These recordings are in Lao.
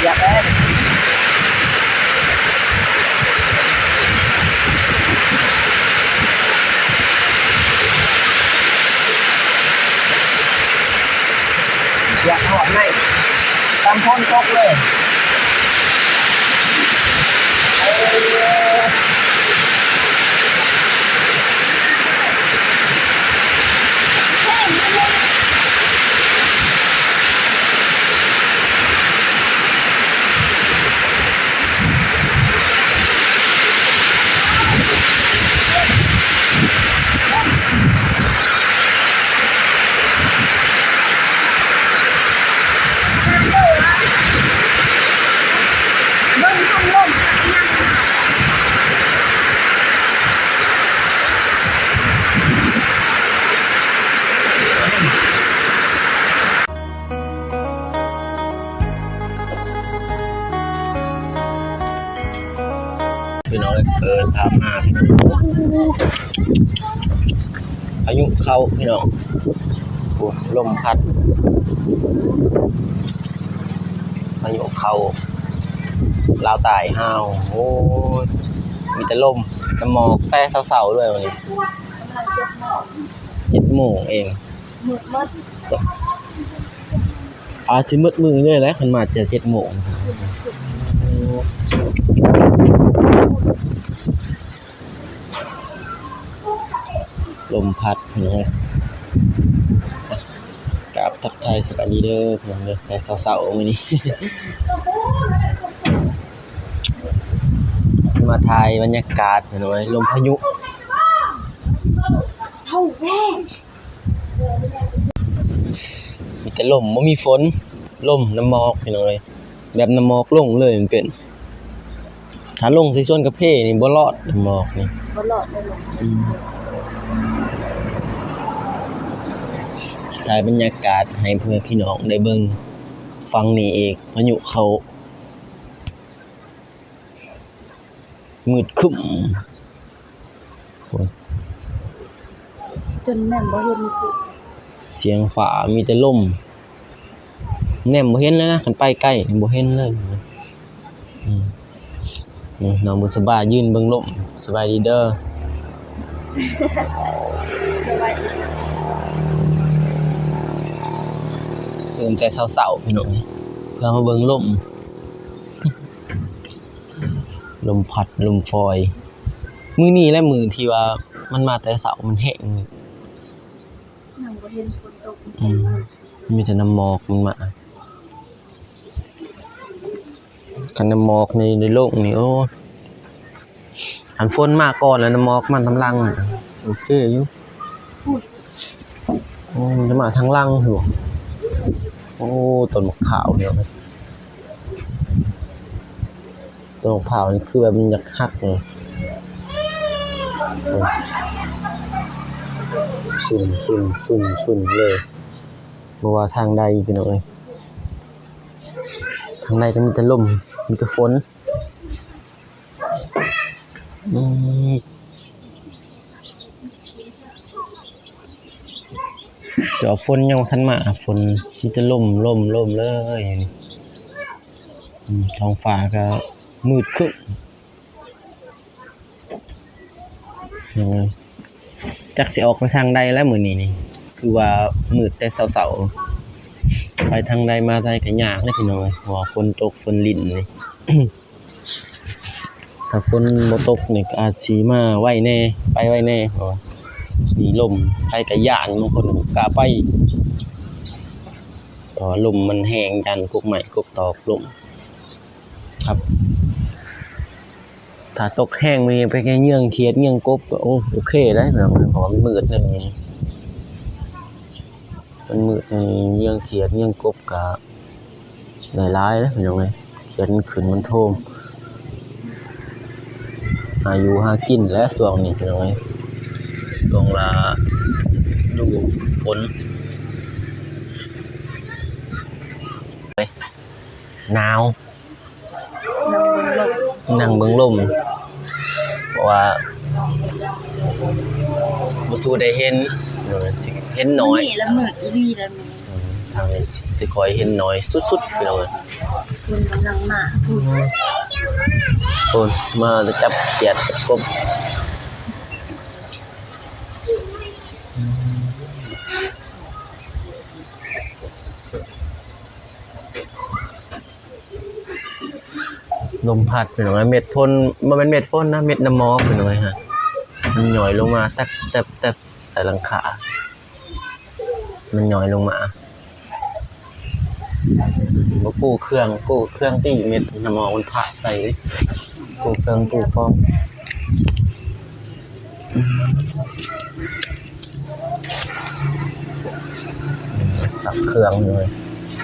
ຢາກແລ້ວ ຢາກຮອດໃນ ຕຳຝົນຕົກເລີຍ. ພີ່ນ້ອງເອີຍ ເອີ ພາມາ ພາຍຸເຂົ້າພີ່ນ້ອງ ໂອ້ ລົມພັດ ພາຍຸເຂົ້າ ລາວໃຕ້ຫ້າວ ໂອ້ຍ ມີແຕ່ລົມ ແຕ່ໝອກແຕ່ເຊົ້າໆ ເລີຍມື້ນີ້ ເຈັດໂມງເອງ ມືດໝົດ ອາດຊິໝົດມື້ເລີຍແຫຼະ ຄັນມາແຕ່ເຈັດໂມງ. ລົມພັດພີ່ນ້ອງເອີຍ ກາບທັກທາຍສະບາຍດີເດີພີ່ນ້ອງເດີ ແຕ່ເຊົ້າໆ ມື້ນີ້ ຊິມາຖ່າຍບັນຍາກາດພີ່ນ້ອງເອີຍ ລົມພາຍຸ ມີແຕ່ລົມ ບໍ່ມີຝົນ ລົມ ນ້ຳໝອກພີ່ນ້ອງເອີຍ ແບບນ້ຳໝອກລົງເລີຍ ມັນເປັນ ຖ້າລົງໃສ່ສວນກາເຟນີ້ບໍ່ລອດ ໝອກນີ້ ບໍ່ລອດເລີຍ ອືມ ຖ່າຍບັນຍາກາດໃຫ້ເພື່ອພີ່ນ້ອງໄດ້ເບິ່ງ ຝັ່ງນີ້ອີກ ພາຍຸເຂົ້າ ມືດຄຶ້ມ ໂອ້ຍ ຈົນແນມບໍ່ເຫັນ ສຽງຟ້າມີແຕ່ລົມ ແນມບໍ່ເຫັນເລີຍນະ ຄັນໄປໃກ້ນີ້ບໍ່ເຫັນເລີຍ ອືມ ນີ້ນ້ອງບຸນສະບາຍຢືນເບິ່ງລົມ ສະບາຍດີເດີ ສະບາຍດີ ຕື່ນແຕ່ເຊົ້າໆ ພີ່ນ້ອງ ເພື່ອມາເບິ່ງລົມ ລົມພັດລົມຟອຍ ມື້ນີ້ແຫຼະມື້ທີ່ວ່າມັນມາແຕ່ເຊົ້າ ມັນແຮງ ຍັງບໍ່ເຫັນຝົນຕົກ ອືມ ມີແຕ່ນ້ຳໝອກມັນມາ ຄັນນ້ຳໝອກໃນ ໃນໂລກນີ້ ໂອ້ ຄັນຝົນມາກ່ອນແລ້ວ ນ້ຳໝອກມານຳຫຼັງ ໂອເຄຢູ່ ໂອ້ ມັນຈະມາທາງຫຼັງຢູ່ ໂອ້ ຕົ້ນໝາກພ້າວນີ້ ຕົ້ນໝາກພ້າວນີ້ຄືແບບມັນຢາກຫັກນີ້ ຊຸ່ມໆໆໆ ເລີຍ ບໍ່ວ່າທາງໃດ ພີ່ນ້ອງເອີຍ ທາງໃດກໍມີແຕ່ລົມ ມີແຕ່ຝົນ ອືມ ແຕ່ວ່າຝົນຍັງບໍ່ທັນມາ ຝົນມີແຕ່ລົມ ລົມ ລົມເລີຍ ອືມ ທ້ອງຟ້າກໍມືດຄຶ້ມ ອືມ ຈັກຊິອອກໄປທາງໃດແລ້ວມື້ນີ້ນີ້ ຄືວ່າມືດແຕ່ເຊົ້າໆ ໄປທາງໃດມາໃດກໍຍາກເດ້ພີ່ນ້ອງເອີຍ ເພາະວ່າຝົນຕົກຝົນລິນນີ້ ຖ້າຝົນບໍ່ຕົກນີ້ກໍອາດຊິມາໄວແດ່ ໄປໄວແດ່ ເພາະວ່າມີລົມ ໃຜກໍຢ້ານ ບາງຄົນກໍບໍ່ກ້າໄປ ເພາະວ່າລົມມັນແຮງ ຢ້ານກົກໄມ້ກົກຕອກລົ້ມ ຄັບ ຖ້າຕົກແຮງນີ້ໄປແຄ່ເຍືອງຂຽດເຍືອງກົບກໍ ໂອ້ ໂອເຄໄດ໋ ເພາະວ່າມັນມືດແລ້ວນີ້ ມັນມືດ ເຍືອງຂຽດເຍືອງກົບກໍ ຫຼາຍໆເດ້ພີ່ນ້ອງເອີຍ ຂຽດມັນຂຶ້ນມັນໂທມ ຫາຢູ່ຫາກິນແຫຼະຊ່ວງນີ້ພີ່ນ້ອງເອີຍ ຊ່ວງລະດູຝົນ ໜາວ ນັ່ງເບິ່ງລົມ ນັ່ງເບິ່ງລົມ ເພາະວ່າບໍ່ສູ້ໄດ້ເຫັນ ເອີ ຊິ ເຫັນໜ້ອຍ ມື້ນີ້ລະມືດອີ່ຫຼີລະ. ອືມ ທາງນີ້ຊິຄ່ອຍເຫັນໜ້ອຍສຸດໆ ພີ່ນ້ອງເອີຍ. ຄົນກຳລັງມາ ພຸ້ນ ມາຈັບຂຽດຈັບກົບ. ລົມພັດ ພີ່ນ້ອງເອີຍ. ເມັດຝົນ ບໍ່ແມ່ນເມັດຝົນນະ ເມັດນ້ຳໝອກ ພີ່ນ້ອງເອີຍ. ມັນຍ້ອຍລົງມາແຕັບໆໆ ໃສ່ຫຼັງຄາ ມັນຍ້ອຍລົງມາ. ບໍ່ກູ້ເຄື່ອງ ກູ້ເຄື່ອງຕິ ເມັດນ້ຳໝອກມັນພະໃສ່ ກູ້ເຄື່ອງກູ້ຂອງ. ຊັກເຄື່ອງຢູ່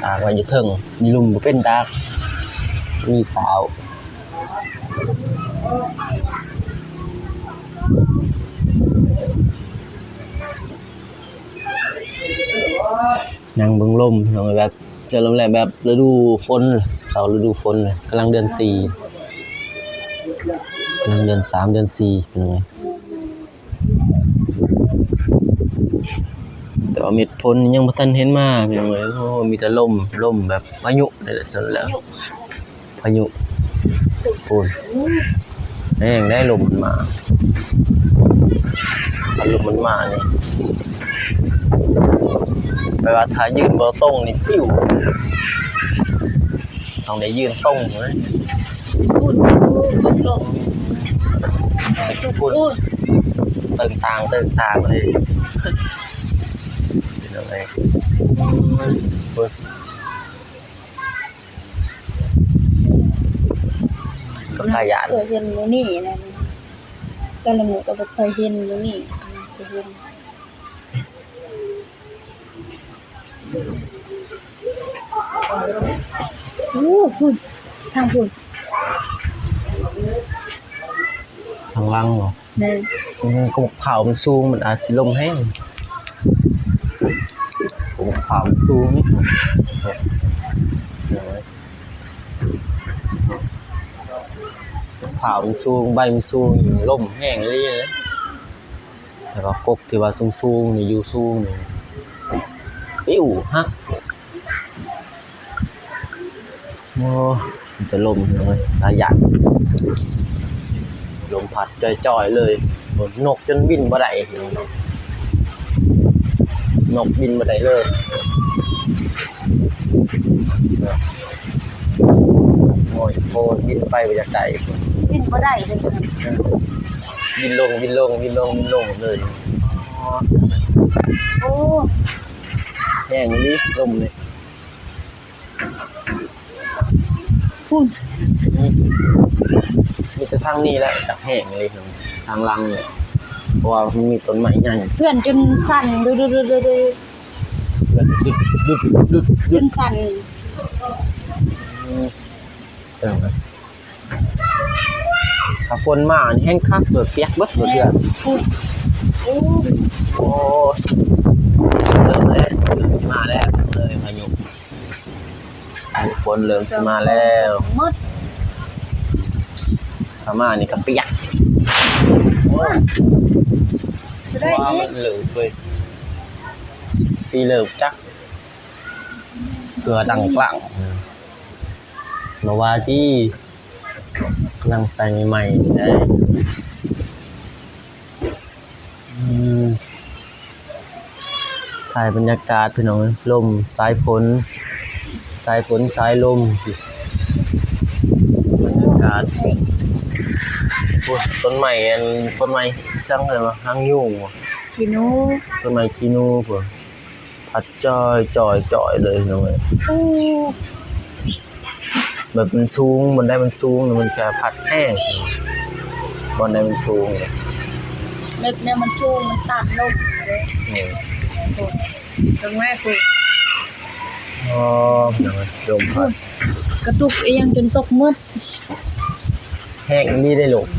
ຕາກໄວ້ຢູ່ເທິງ ຢູ່ລຸ່ມບໍ່ເປັນຕາກ ມີສາວ. ນັ່ງເບິ່ງລົມ ພີ່ນ້ອງເອີຍ. ແບບ ເສື້ອລົມແລະ ແບບລະດູຝົນ ເຂົ້າລະດູຝົນ ກຳລັງເດືອນສີ່ ກຳລັງເດືອນສາມ ເດືອນສີ່ ພີ່ນ້ອງເອີຍ. ແຕ່ວ່າເມັດຝົນຍັງບໍ່ທັນເຫັນມາ ພີ່ນ້ອງເອີຍ. ໂອ້ ມີແຕ່ລົມ ລົມແບບພາຍຸນີ້ແຫຼະ ສ່ວນແລ້ວ ພາຍຸພຸ້ນ ແຮງໄດ໋ ລົມມັນມາ ຖ້າລົມມັນມານີ້ ແປວ່າຖ້າຢືນບໍ່ຕົງນີ້ປິວ ຕ້ອງໄດ້ຢືນຕົງເລີຍ. ພຸ້ນ ພຸ້ນ ພຸ້ນ ຕຶງຕ່າງ ຕຶງຕ່າງເລີຍ ເປັນຈັ່ງໃດ ພຸ້ນ. ກໍຕາຢ້ານ ເຄີຍເຫັນມື້ນີ້ນະ ແຕ່ລະມື້ກໍບໍ່ເຄີຍເຫັນມື້ນີ້ ຊິເຫັນ. ໂອ້ ພຸ້ນ ທາງພຸ້ນ ທາງຫຼັງເນາະ. ແມ່ນ ອືມ ກໍພາວມັນສູງ ມັນອາດຊິລົມແຮງ ກໍພາວມັນສູງນີ້ ພາວມັນສູງ ໃບມັນສູງ ລົມແຮງອີ່ຫຼີເດ້. ແລ້ວກໍກົກທີ່ວ່າສູງໆນີ້ ຢູ່ສູງນີ້ ປິວຫັກ. ໂອ້ ມີແຕ່ລົມ ຕາຢ້ານ ລົມພັດຈ່ອຍໆເລີຍ. ນົກຈົນບິນບໍ່ໄດ້ ນົກບິນບໍ່ໄດ້ເລີຍ. ໂອ້ຍ ໂອ້ຍ ບິນໄປບໍ່ຢາກໄດ້ ບິນບໍ່ໄດ້ເລີຍ. ບິນລົງ ບິນລົງ ບິນລົງ ບິນລົງເລີຍ. ໂອ້ ແຮງອີ່ຫຼີລົມນີ້. ພຸ້ນ ອືມ ມີແຕ່ທາງນີ້ແຫຼະຈັກແຮງອີ່ຫຼີ ທາງຫຼັງນີ້ ເພາະວ່າມັນມີຕົ້ນໄມ້ໃຫຍ່ ເພື່ອນຈົນສັ່ນ ດຶດໆໆໆ ເພື່ອນດຶດໆໆໆ ຈົນສັ່ນ. ອືມ ເອີ ຖ້າຝົນມານີ້ແຮງຄັກເລີຍ ປຽກເບິດເທື່ອ. ໂອ້ ໂອ້ ເລີ່ມແລ້ວ ເລີ່ມຊິມາແລ້ວເລີຍ ພາຍຸ ຝົນເລີ່ມຊິມາແລ້ວ. ໝົດ ຖ້າມານີ້ກໍປຽກ ໂອ້ຍ ຊິໄດ້ອີກ ເລີບເວີຍ ຊິເລີບຈັກ ເກືອດັງກລາງ. ບໍ່ວ່າຕິ ກຳລັງໃສ່ໃໝ່ໆນີ້ໄດ໋. ອືມ ຖ່າຍບັນຍາກາດພີ່ນ້ອງເອີຍ ລົມ ສາຍຝົນ ສາຍຝົນ ສາຍລົມ ບັນຍາກາດ. ໂອ້ຍ ຕົ້ນໄມ້ ອັນ ຕົ້ນໄມ້ສັງເອີ້ນວ່າ ຫາງຍຸງບໍ? ຂີ້ໜູ ຕົ້ນໄມ້ຂີ້ໜູພຸ້ນ. ພັດຈ່ອຍໆໆເລີຍພີ່ນ້ອງເອີຍ. ໂອ້ ແບບມັນສູງ ບ່ອນໃດມັນສູງມັນຈະພັດແຮງ ບ່ອນໃດມັນສູງ. ເມັດນີ້ມັນສູງ ມັນຕ້ານລົມເດ້. ແມ່ນ ໂອ້ ເບິ່ງແມ້ພຸ້ນ. ອໍ ພີ່ນ້ອງເອີຍ ລົມພັດ ກະຕຸກອີ່ຫຍັງຈົນຕົກໝົດ. ແຮງອີ່ຫຼີເດ້ລົມ.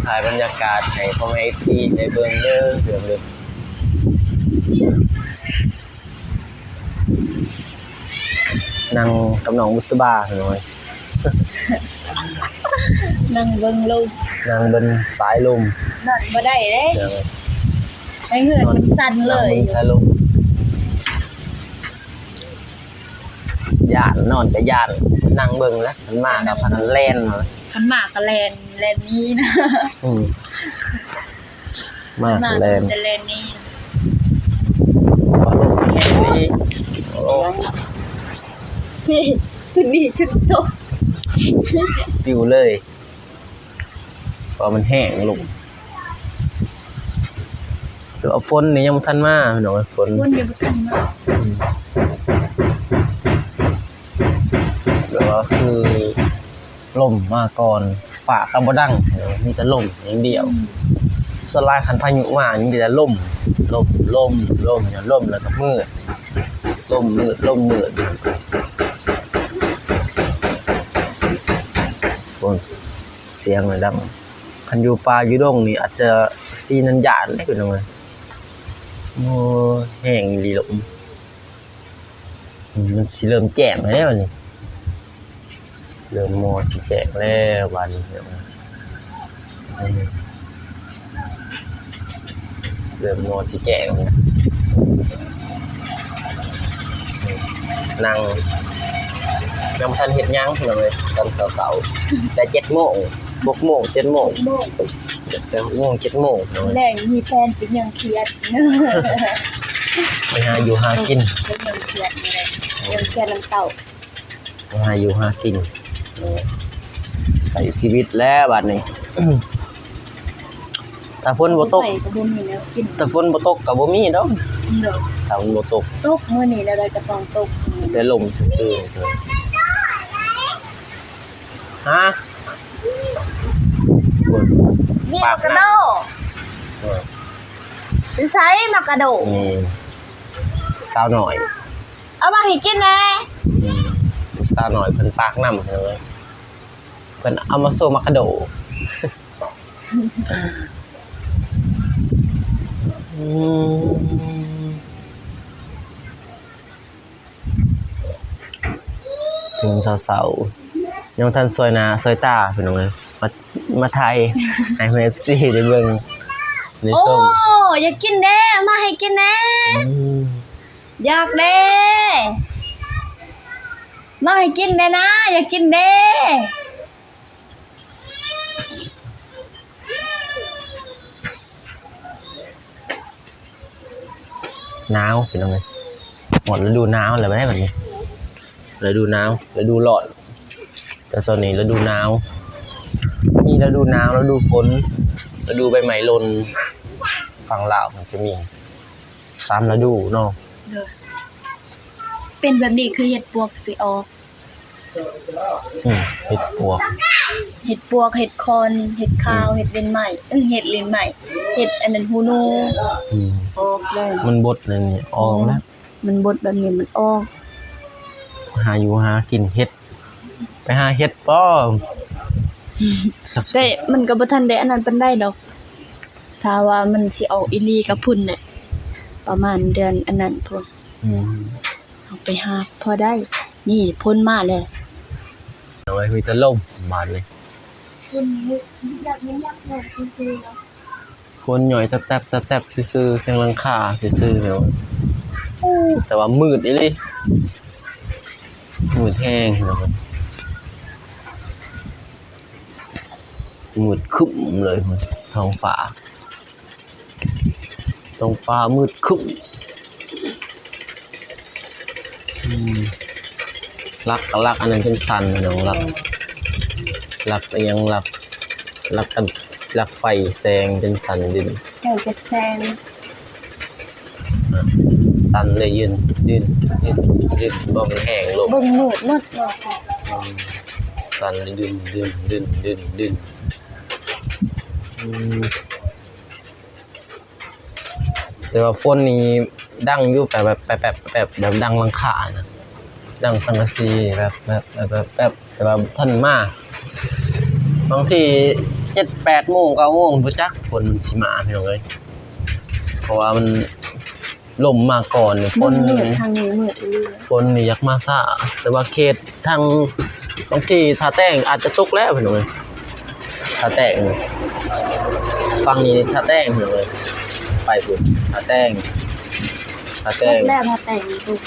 ຖ່າຍບັນຍາກາດໃຫ້ພໍ່ແມ່ເອັຟຊີໄດ້ເບິ່ງເດີ ເບິ່ງເດີ. ນັ່ງກັບນ້ອງບຸດສະບາພີ່ນ້ອງເອີຍ ນັ່ງເບິ່ງລົມ ນັ່ງເບິ່ງສາຍລົມ. ນອນບໍ່ໄດ້ເດ້ ເອີ. ໃນເຮືອນມັນສັ່ນເລີຍ. ນັ່ງເບິ່ງສາຍລົມ ຢ້ານ ນອນກໍຢ້ານ ນັ່ງເບິ່ງແຫຼະ ມັນມາກໍພາກັນແລ່ນ. ຄັນມາກໍແລ່ນ ແລ່ນໜີນະ. ອືມ ມາກໍແລ່ນ ແລ່ນໜີ. ໂອ້ ນີ້ ໂຕນີ້ຈົນຕົກ ປິວເລີຍ. ເພາະວ່າມັນແຮງລົມ ແຕ່ວ່າຝົນນີ້ຍັງບໍ່ທັນມາພີ່ນ້ອງເອີຍ. ຝົນ ຝົນຍັງບໍ່ທັນມາ. ອືມ ແບບວ່າຄືລົມມາກ່ອນ ຟ້າກໍບໍ່ດັງ ມີແຕ່ລົມຢ່າງດຽວ. ອືມ ສ່ວນຫຼາຍຄັນພາຍຸມາມີແຕ່ລົມ ລົມ ລົມ ລົມ ລົມ ແລ້ວກໍມືດ ລົມມືດ ລົມມືດ. ໂອ້ຍ ສຽງມັນດັງ ຄັນຢູ່ປ່າຢູ່ດົງນີ້ອາດຈະຊິນັ້ນຢ້ານເດ້ພີ່ນ້ອງເອີຍ. ໂອ້ຍ ແຮງອີ່ຫຼີລົມ. ອືມ ມັນຊິເລີ່ມແຈ້ງແລ້ວນີ້ ເລີ່ມມໍຊິແຈ້ງແລ້ວບາດນີ້. ເລີ່ມມໍຊິແຈ້ງແລ້ວ ນັ່ງ ຍັງບໍ່ທັນເຮັດຫຍັງພີ່ນ້ອງເອີຍ. ຕອນເຊົ້າໆ ແຕ່ເຈັດໂມງ ຫົກໂມງ ເຈັດໂມງ ແຕ່ຫົກໂມງ ເຈັດໂມງ ແລງມີແຜນໄປຍ່າງຂຽດ ໄປຫາຢູ່ຫາກິນ ໄປຍ່າງຂຽດນີ້ແຫຼະ ຍ່າງຂຽດນຳເຕົ້າ. ຫາຢູ່ຫາກິນ ເອີ ໃຊ້ຊີວິດແລ້ວບາດນີ້. ຖ້າຝົນບໍ່ຕົກ ໄປກໍບໍ່ມີແນວກິນ ຖ້າຝົນບໍ່ຕົກກໍບໍ່ມີດອກ. ໂດຍ ຖ້າມັນບໍ່ຕົກ ຕົກມື້ນີ້ແນວໃດກໍຕ້ອງຕົກ ແຕ່ລົມຊື່ໆ. ຮະ ນີ້ ປາກ ມາກະໂດ ເອີ ຢູ່ໃສມາກະໂດ? ນີ້ ສາວນ້ອຍ ເອົາມາໃຫ້ກິນແດ່. ອືມ ສາວນ້ອຍເພິ່ນປາກນຳເລີຍ ເພິ່ນເອົາມາໂຊມາກະໂດ. ອືມ ຕື່ນເຊົ້າໆ ຍັງບໍ່ທັນສວຍໜ້າສວຍຕາພີ່ນ້ອງເອີຍ ມາ ມາຖ່າຍໃຫ້ເອັຟຊີໄດ້ເບິ່ງ ໄດ້ຊົມ. ໂອ້ ຢາກກິນແດ່ ເອົາມາໃຫ້ກິນແດ່. ອືມ ຢາກເດ້ ມາໃຫ້ກິນແດ່ນາ ຢາກກິນເດ້. ໜາວພີ່ນ້ອງເອີຍ ຮອດລະດູໜາວແລ້ວເດ້ບາດນີ້ ລະດູໜາວ ລະດູຮ້ອນ. ແຕ່ຕອນນີ້ລະດູໜາວ ມີລະດູໜາວ ລະດູຝົນ ລະດູໃບໄມ້ຫຼົ່ນ. ຝັ່ງລາວມັນຈະມີສາມລະດູເນາະ. ໂດຍ ເປັນແບບນີ້ຄືເຫັດປວກຊິອອກ. ອືມ ເຫັດປວກ ເຫັດປວກ ເຫັດຄອນ ເຫັດຂາວ ອືມ ເຫັດລິ້ນໄມ້ ເອີ ເຫັດລິ້ນໄມ້ ເຫັດອັນນັ້ນ ຫູໜູ. ອືມ ອອກເລີຍ ມັນບົດແລ້ວນີ້ ອອກແລ້ວ. ອືມ ມັນບົດແບບນີ້ມັນອອກ. ຫາຢູ່ຫາກິນເຫັດ ໄປຫາເຫັດບໍ່? ແຕ່ມັນກໍບໍ່ທັນໄດ້ອັນນັ້ນປານໃດດອກ ຖ້າວ່າມັນຊິອອກອີ່ຫຼີກໍພຸ້ນແຫຼະ ປະມານເດືອນອັນນັ້ນພຸ້ນ. ອືມ ເຮົາໄປຫາພໍໄດ້. ນີ້ ຝົນມາແລ້ວ ໂອ້ຍ ມີແຕ່ລົມບາດນີ້. ຝົນຍັບໆ ຢູ່ຊື່ໆ ເນາະ. ຝົນຫຍ້ອຍແຕັບໆ ແຕັບໆ ຊື່ໆ ເທິງຫຼັງຄາຊື່ໆ ແລ້ວ ໂອ້ ແຕ່ວ່າມືດອີ່ຫຼີ ມືດແຮງ ມືດຄຶ້ມເລີຍ ທ້ອງຟ້າ ທ້ອງຟ້າມືດຄຶ້ມ. ອືມ ລັກ ລັກອັນນັ້ນເປັນສັນພີ່ນ້ອງ ລັກ ລັກອີ່ຫຍັງ ລັກ ລັກກັນ ລັກໄຟແສງເປັນສັນດິນ ເຈົ້າຈັກແສງ ສັນເລີຍ ຢືນ ຢືນ ຢືນ ຢືນ ບໍ່ມີແຮງລົມ ເບິ່ງມືດໝົດເນາະ. ອືມ ສັ່ນເລີຍ ດຶນ ດຶນ ດຶນ ດຶນ ດຶນ ອືມ. ແຕ່ວ່າຝົນນີ້ດັງຢູ່ແປບໆ ແປບໆ ແບບດັງຫຼັງຄານະ ດັງສັງກະສີແບບ ແບບ ແບບ ແບບ ແບບ ແຕ່ວ່າບໍ່ທັນມາ ບາງທີເຈັດແປດໂມງ ເກົ້າໂມງ ບໍ່ຈັກຝົນຊິມາ ພີ່ນ້ອງເອີຍ ເພາະວ່າມັນ ລົມມາກ່ອນນີ້ ຝົນນີ້ ທາງນີ້ມືດອີ່ຫຼີ ຝົນນີ້ຢາກມາຊ້າ ແຕ່ວ່າເຂດທາງ ບາງທີທ່າແຕງອາດຈະຕົກແລ້ວພີ່ນ້ອງເອີຍ ທ່າແຕງ ຝັ່ງນີ້ທ່າແຕງພີ່ນ້ອງເອີຍ ໄປພຸ້ນ ທ່າແຕ່ງ ທ່າແຕ່ງ ຕົກແລ້ວ ທ່າແຕ່ງຕົກ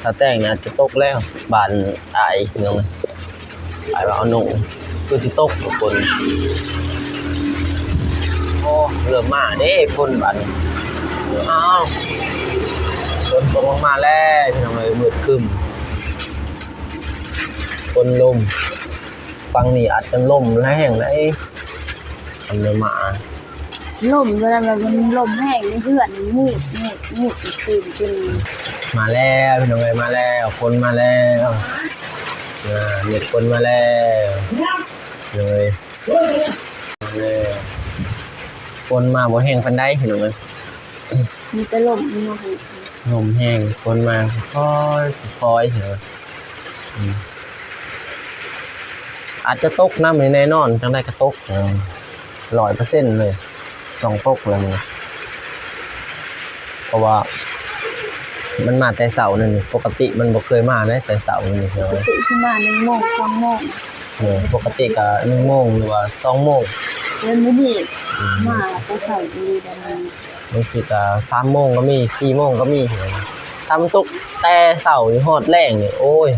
ທ່າແຕ່ງນີ້ອາດຈະຕົກແລ້ວ ບ້ານອ້າຍພີ່ນ້ອງ ອ້າຍວ່າເອົາໜຸ່ງ ຄືຊິຕົກຝົນ ໂອ້ ເລີ່ມມາເດ້ຝົນບາດນີ້ ອ້າວ ຝົນຕົກລົງມາແລ້ວພີ່ນ້ອງເອີຍ ມືດຄຶ້ມ ຝົນລົມ ຝັ່ງນີ້ອາດຈະລົມແຮງໃດ໋ ມັນມາ ລົມ ເວລາມັນລົມແຮງໃນເຮືອນ ງູດ ງູດ ງູດ ຕື່ນຂຶ້ນ ມາແລ້ວພີ່ນ້ອງເອີຍ ມາແລ້ວ ຝົນມາແລ້ວ ເອີ ເມັດຝົນມາແລ້ວ ເອີຍ ມາແລ້ວ ຝົນມາບໍ່ແຮງປານໃດພີ່ນ້ອງເອີຍ ມີແຕ່ລົມ ລົມແຮງ ຝົນມາຄ່ອຍໆ ຄ່ອຍໆ ເອີ ອືມ ອາດຈະຕົກນຳນີ້ແນ່ນອນ ຈັ່ງໃດກໍຕົກ ເອີ ຮ້ອຍເປີເຊັນເລີຍ ຕ້ອງຕົກແລ້ວມື້ນີ້ ເພາະວ່າມັນມາແຕ່ເຊົ້ານີ້ ປົກກະຕິມັນບໍ່ເຄີຍມາເດ້ ແຕ່ເຊົ້ານີ້ ປົກກະຕິຊິມາໜຶ່ງໂມງ ສອງໂມງ ເອີ ປົກກະຕິກໍໜຶ່ງໂມງ ຫຼືວ່າສອງໂມງ ແລ້ວມື້ນີ້ ອືມ ມາແຕ່ເຊົ້າອີ່ຫຼີແບບນີ້ ບາງທີກໍສາມໂມງກໍມີ ສີ່ໂມງກໍມີ ຖ້າມັນຕົກແຕ່ເຊົ້ານີ້ຮອດແລງນີ້ ໂອ້ຍ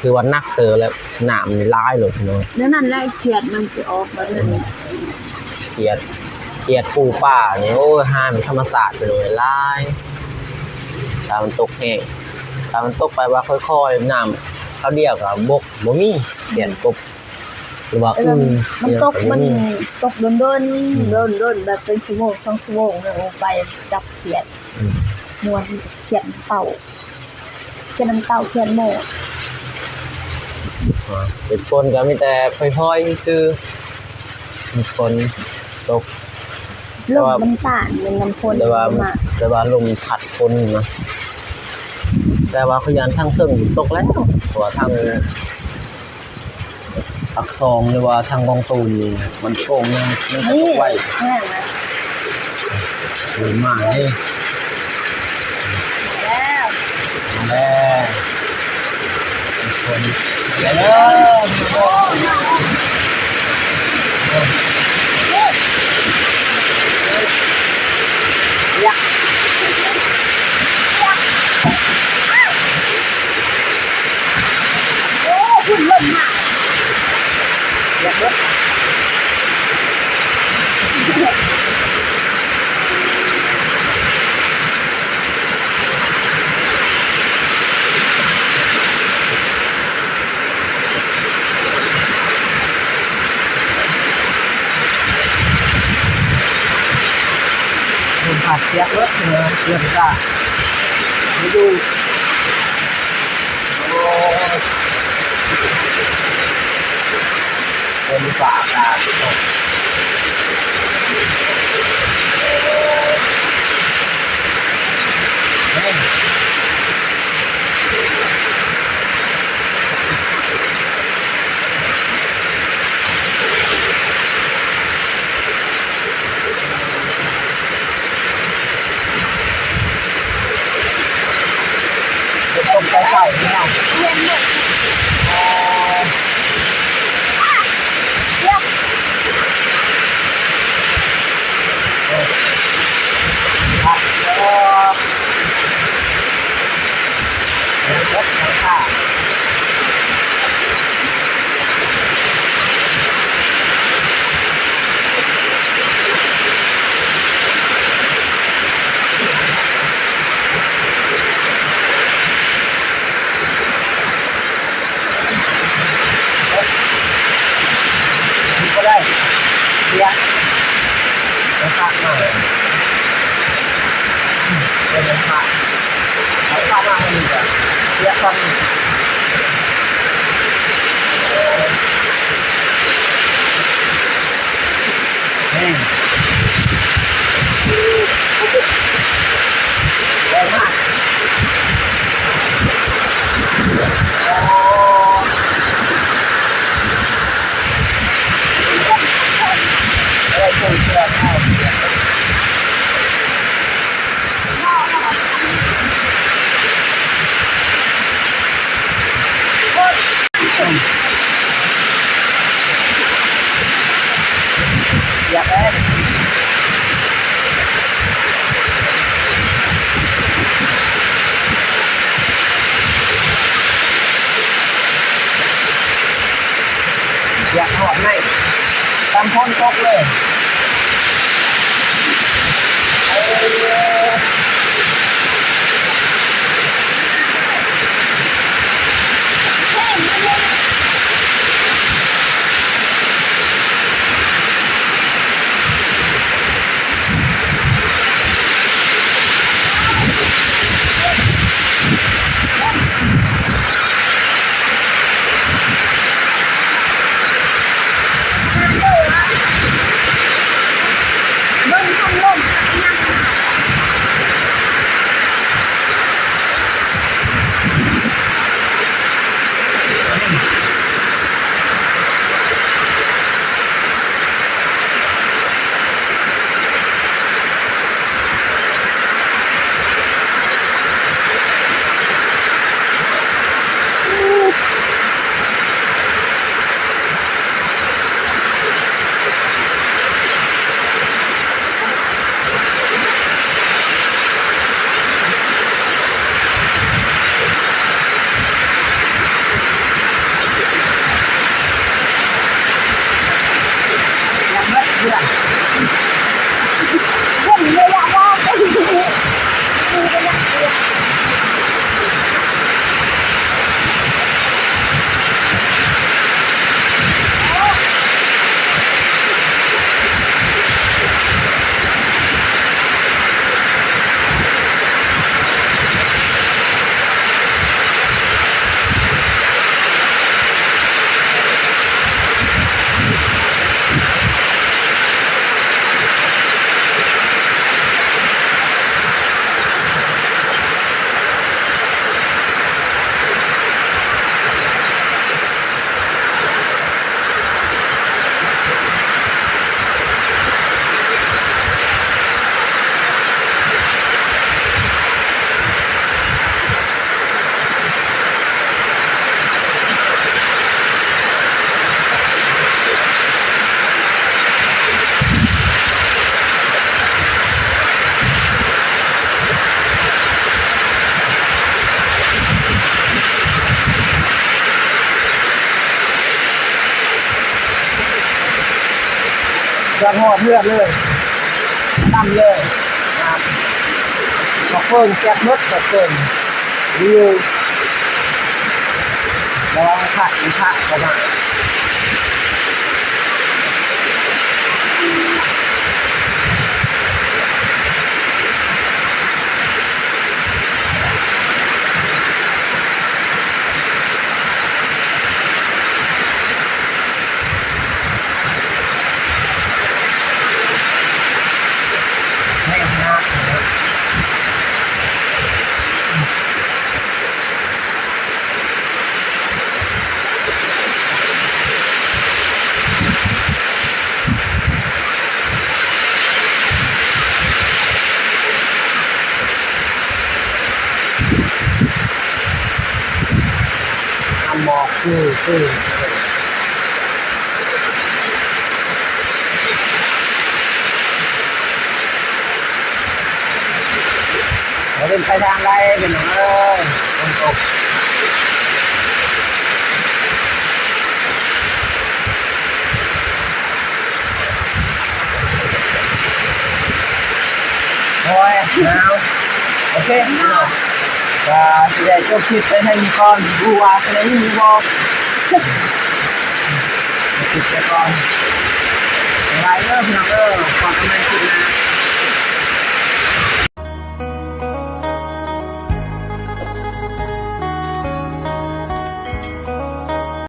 ຖືວ່າໜັກເຕີບແລ້ວ ນ້ຳນີ້ຫຼາຍໂລດພີ່ນ້ອງ ແນວນັ້ນແຫຼະ ຂຽດມັນຊິອອກແບບນັ້ນ ຂຽດ ຂຽດປູປານີ້ ໂອ້ຍ ຫາທຳມະຊາດພີ່ນ້ອງ ຫຼາຍ ຖ້າມັນຕົກແຮງ ຖ້າມັນຕົກແບບວ່າຄ່ອຍໆ ນ້ຳຄາວດຽວກໍບົກ ບໍ່ມີ ຂຽດກົບ ຫຼືວ່າ ແຕ່ວ່າ ອືມ ມັນຕົກ ມັນຕົກດົນໆ ອືມ ດົນໆ ແບບເປັນຊົ່ວໂມງສອງຊົ່ວໂມງ ແລ້ວໄປຈັບຂຽດ ອືມ ມ່ວນຂຽດເຕົ້າ ຂຽດນ້ຳເຕົ້າ ຂຽດໂມ ເປັນຝົນກໍມີແຕ່ພອຍໆ ຊື່ໆ ເປັນຝົນຕົກ ລົມມັນຕ້ານ ແມ່ນນ້ຳຝົນ ແຕ່ວ່າ ແຕ່ວ່າລົມພັດຝົນນະ ແຕ່ວ່າຂ້ອຍຢ້ານທາງເທິງຕົກແລ້ວ ເພາະວ່າທາງ ປາກຊ່ອງ ຫຼືວ່າທາງກອງຕູນນີ້ ມັນໂປ່ງ ມັນ ມັນກະຕົກໄວ ແມ່ນແຫຼະ ເລີ່ມມາເດ້ ແລ້ວ ມາແລ້ວ ທຸກຄົນ ມາແລ້ວ ໂອ້ ພຸ້ນລົມມາ ລົມພັດປຽກເບິດເລີຍ ເກືອບກະບໍ່ຢູ່ ໂອ້ຍ ຝົນຟ້າອາກາດ ໂອ້ຍ ເປັນຄົນໃຈເສົ້າເນາະ ແມ່ນເນາະ ອໍ ເອີ ຄັກເນາະ. ບໍ່ໄດ້ ເສຍ ໄປພາກມາ ເອີ ໄປພາກ ໄປພາກມາ ມັນກະເສຍ ເອີ ແຮງ ແຮງມາກ ຢາກໄດ້ ນ້ຳຝົນຕົກເລີຍ. ຈອດຮອດເຮືອນເລີຍ ດຳເລີຍ ໝາກເຝີງແຊບໝົດ ໝາກເຝີງ ລະວັງພະ ພະເຂົ້າມາ. ນ້ຳໝອກຄື ຄື ບໍ່ເປັນໄປທາງໃດ ພີ່ນ້ອງເອີຍ ຝົນຕົກ. ໂອ້ຍ ໜາວ. ໂອເຄ ພີ່ນ້ອງ ກະຊິໄດ້ຈົບຄລິບໄປເທົ່ານີ້ກ່ອນ ບໍ່ຮູ້ວ່າຊິໄດ້ຍິນຫຼືບໍ່ ຈົບຄລິບໄປກ່ອນ ບາຍບາຍເດີ ພີ່ນ້ອງເດີ ພໍ້ກັນໃໝ່ຄລິບໜ້າ.